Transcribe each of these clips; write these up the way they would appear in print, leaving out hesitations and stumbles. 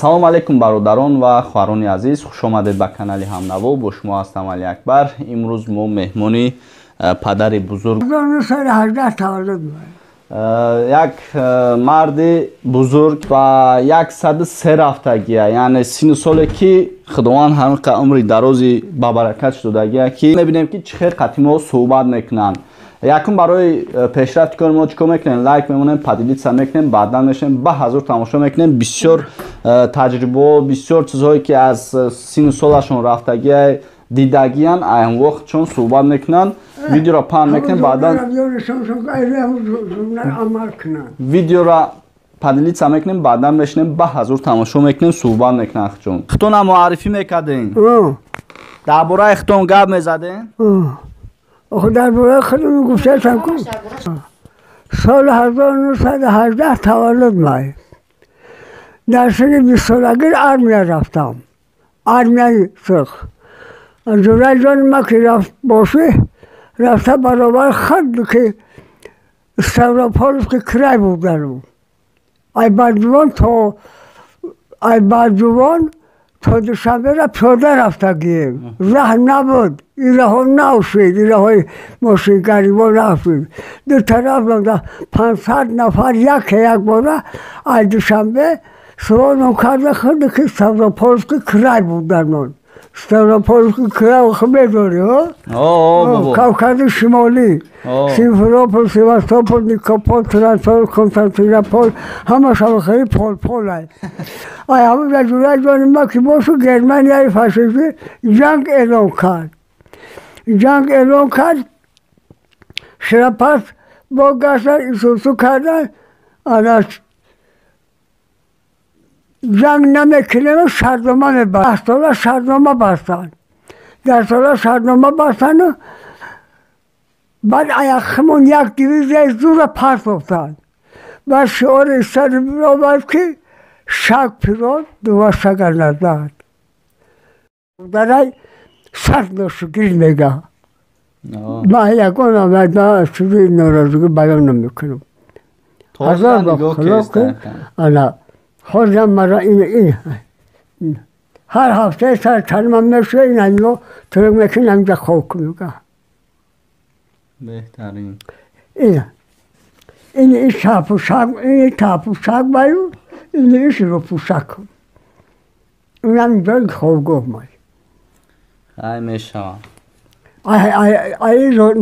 Салом алейкум бародарон ва хоҳарони азиз, хуш омадед ба канали Ҳамнаво. Бо шумо ҳастам Али Акбар. Имрӯз мо меҳмони падари бузург 1918 таваллуд, як марди бузург ва 103 рафтагия, яъне сину соле ки Худованд ҳамин умри дарози бабаракат шудагия, ки мебинем ки чӣ хел қатъи мо суҳбат мекунанд. Якум барои пешрафти кори мо чӣ кор мекунем? Лайк мемонем, поделиться мекунем, баъдан мешавем ба ҳазур тамошо мекунем. Бисёр таҷрибаҳо, бисёр чизҳое ки аз сину солашон рафтагия дидагиян, ай вақт чун суҳбат мекунанд, видеоро паҳн мекунем, баъдан видеоро поделиться мекунем, баъдан мешинем ба ҳазур тамошо мекунем, суҳбат мекунанд. Чун хитона муаррифӣ мекардем, дар бораи хитон гап мезадем. Дар бораи худам гуфтаам, ку соли 1918 таваллуд май. Дар синни 20 солагӣ армия рафтам, армияи сурх. Ҷураи ҷони ма ки рафт бошӣ, рафта баробар хад ки Ставропольский край будану ай Барҷувон то ай Барҷувон то Душанбера пиёда рафтагием. Раҳ набуд, ираҳо навшид, ираҳои мошингарибо навшид. Ду тараф 500 нафар яке як бора ай Душанбе суолон карда, худ ки Ставропольский край буданон. Ставропольский край медонӣ, Кавкази Шимолӣ, Симферопол, Севастопол, Никопол, Тираспол, Константинопол, ҳамаш ҳамахели полполай. Ай ҳамун ҷураи ҷони ма ки бошу, Германияи фашистӣ ҷанг эълон кард. Ҷанг эълон кард, ширапас бо гаштан исусу кардан, ана ҷанг намекунем, шартнома мебастанд. 10 сола шартнома бастанд. 10 сола шартнома бастану баъд аяқхимон як дивизияи зура партофтанд. Баъд шиори сари омад ки шаг вперёд, два шага назад. Дарай сар ношукрӣ мега. Ман ягона чизи норозигӣ баён намекунам. Ҳазор ана ҳозирам мара ин ҳар ҳафтаи сар танмам мешуя, ин ҳамино турк мекунем, ҳаминҷа хоб мега. Беҳтарин. Ин ин шапушак, ин тапушак баю, ин иш рӯпушак. Инам ҷои хобгоҳ май. Ай мешавам. Ай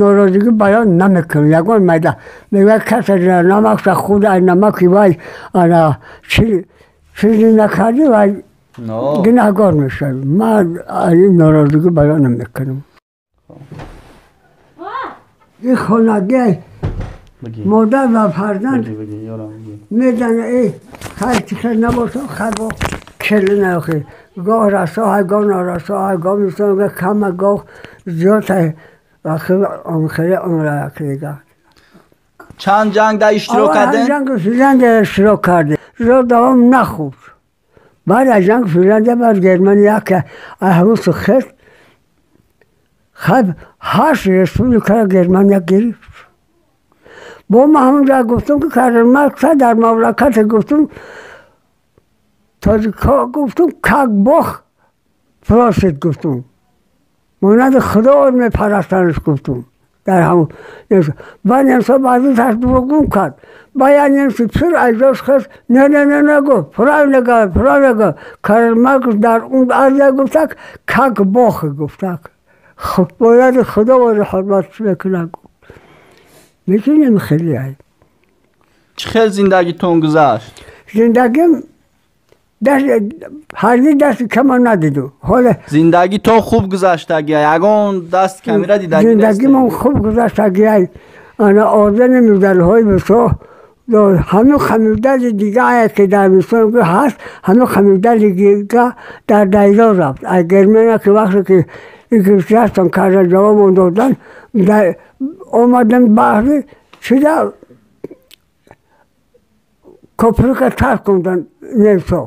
норозигӣ баён намекунам. Ягон майда мегӯяд, касе намакша худ ай намаки вай ана чизи накардӣ, вай гунаҳгор мешавӣ. Ман ай норозигӣ баён намекунам. Ин хонагӣ модар ва фарзанд медана, хай чихел набошад, хай бо келина, гоҳ расо ҳай, гоҳ норасо ҳай, гоҳ мисон, кама, гоҳ зиёд ҳай. Хеле умракига. Чанд ҷанг дар иштирок кардем? Ҷанги Финляндия иштирок кардем. Зиёд давом нахӯрд. Баъд аз ҷанги Финляндия баъд Германия ки ҳамун хест. Хаб 8 республика Германия гирифт. Бо ман ҳамонҷо гуфтам ки Карл Маркс дар мамлакат гуфтам тоҷикҳо гуфтам как бог просит гуфтам. Монанди Худо мепарастанаш гуфтам. Дар ҳамон баъд немсо баъди ташбугум кард. Ба як немси пир айҷош хест не не не не гуфт правильно говорит, правильно говорит. Карл Маркс дар он арза гуфтак как бог гуфтак. Бояд Худо бояд ҳурмат мекунад. Мекунем хеле ай. Чӣ хел зиндагитон гузашт? Зиндагим ҳаргиз дасти кама надиду. Ҳоло зиндагитон хуб гузаштагӣ, ягон даст камера дидагӣ? Зиндагимон хуб гузаштагӣ. Ана ордени медалҳои бисёр ҳамин хамидали дига ки дар мисол ҳаст, ҳамин хамидали дига дар дайро рафт. Ай Германия ки вақте ки рафтам карда ҷавобон додан, омадем баҳри чида коприка тарк кундан немсо.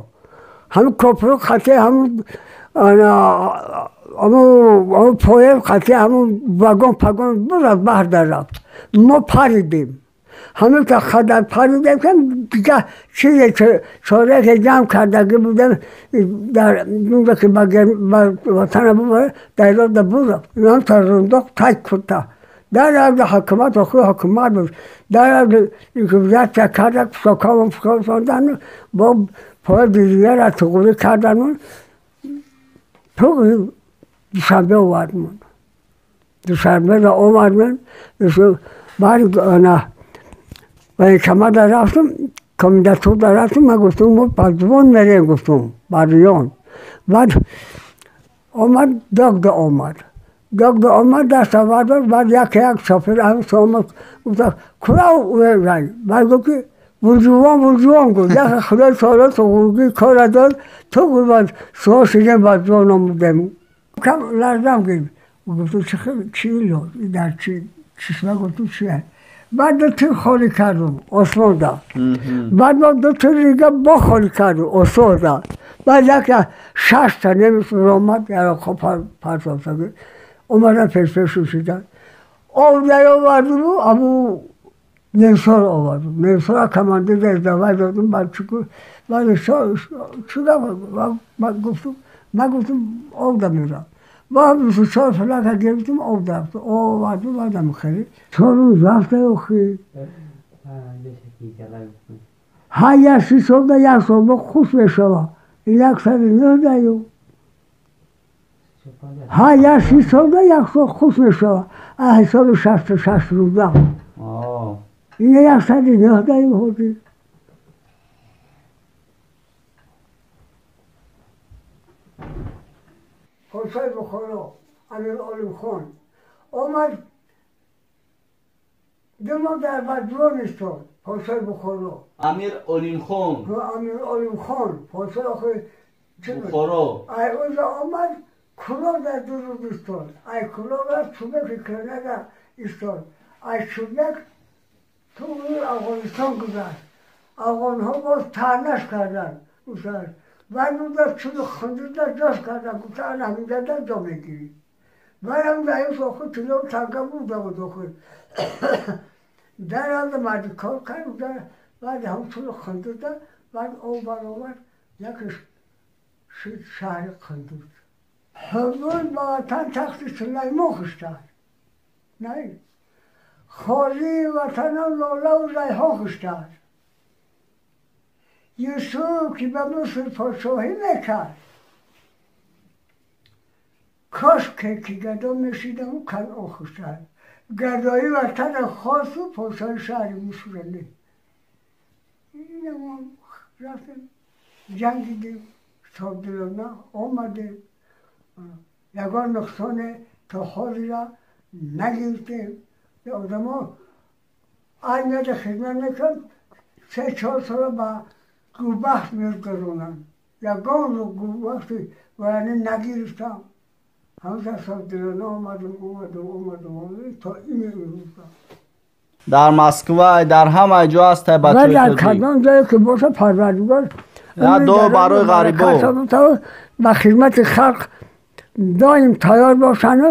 Ҳамин коприк хати ҳамун поем хати ҳамун вагон пагон бурафт, баҳр дар рафт. Мо паридем. Ҳамин та хадар паридем ки дига чизе чора ки ҷамъ кардагӣ будем дар унҷо ки ба ватана бубарад, дар роҳ бурафт. Инам та рундоқ тай курта. Дар авҷи ҳукумат охир ҳукумат буд. Дар авҷи карда сокавон фурӯшондан бо пои дигара туғурӣ кардану ту Душанбе овардмон. Душанберо омадмон. Баъд ана военкомата рафтам, комендатурда рафтам, ман гуфтам мо ба звон мерем гуфтам, ба риён. Баъд омад догда омад. Догда омад даст овард, баъд яке як шофер омад гуфта кура рай. Баъд гуфт ки буржуон буржуон гуфт. Яке худои таоло туғургӣ кора дод, ту гуфт суо шидем ба звон омадем. Кам ларзам гирифт. Гуфтам чи дар чишма гуфтам чи. Баъд ду тир холӣ кардам осмонда. Баъд мо ду тир дига бо холӣ кардам осмонда. Баъд яке 6 та немис омад, яроқҳо партофтагӣ. Омадан пешпешу шидан. Об даровардиму аму немсоро овардум. Немсора командир издавай додум, баъд чӣ баъд чӣ ман гуфтам, ман гуфтам об да мерам. Бо 24 флага гирифтам, об рафтам. Овардум, баъдам хеле. 4 рӯз рафта охир. Ҳар як 6 сол да як сол бо хуш мешава. 109 ҳар як 6 сол да як сол хуш мешава. Аз ҳисоби 66 рӯза. Ин 109 ҳозир. Подшоҳи Бухоро Амир Олимхон омад 2 моҳ дар Баҷвон истод. Подшоҳи Бухоро Амир Олимхон, Амир Олимхон подшоҳи охири Бухоро. Ай онҷо омад Кулоб дар 2 рӯз истод. Ай Кулоб рафт Чӯбеки Кирнага истод. Ай Чӯбек ту Афғонистон гузашт. Афғонҳо боз таънаш карданд. Баъд унҷо чули хундузда ҷош кардан, гуфта ана ҳаминҷа ҷо мегирӣ. Баъдам даис охир тило танга бурда буд охир. Дар авда марди кор кард, баъд ҳам чули хундузда, баъд об баромад, яке шид шаҳри Қундуз. Ҳузур ба ватан тахти Сулаймон хуштар. Не? Хории ватанам лолаву райҳон хуштар. Юсуф ки ба Миср подшоҳӣ мекард, кошке ки гадо мешидаму Канъон хуштар. Гадои ватана хосту подшоҳи шаҳри Мисрро не. Инам рафтем, ҷангидем, собдилона омадем. Ягон нуқсоне то ҳозира нагирифтем. Одамо армияда хидмат мекунанд, 3-4 сола ба гӯбахт мегузаронанд. Ягон гӯбахти варани нагирифтам. Ҳамза собдилона омадам, омадам, омадам, омадам то ин имрӯза. Дар Москва, дар ҳама ҷо ҳастай бачаҳои дар кадом ҷое ки боша Парвардигор дуо барои ғарибо ба хидмати халқ доим тайёр бошану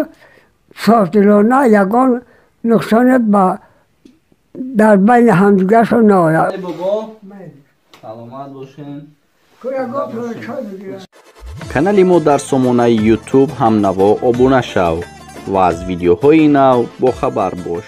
Софдилона ягон нуқсоне ба дар байни ҳамдигаршон наояд. Саломат бошен. Канали мо дар сомонаи Ютуб «Ҳамнаво» обуна шав ва аз видеоҳои нав бохабар бош.